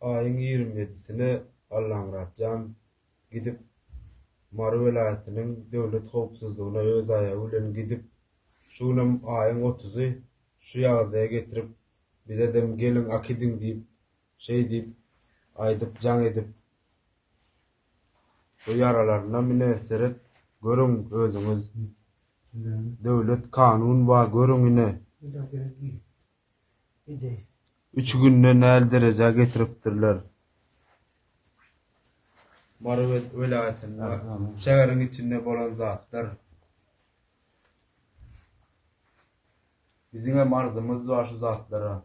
Aýyň 27-sine Allamyrat jan gidip Mary welaýatynyň döwlet howpsuzlygyna öz aýagy bilen gidip, şu günem aýyň otuzy şu ýagdaýa getirip, bizedem geliň akidiň diýip, şeý diýip aýdyp jaň edip, bu ýaralarynam ine seret, görüň özüňiz. Döwlet kanun bar görüň ine. Üç günde näl derejä getiripdirler. Mary welaýatynda şäheriň içinde bolan zatlar. Biziňem arzymyz bar şu zatlara.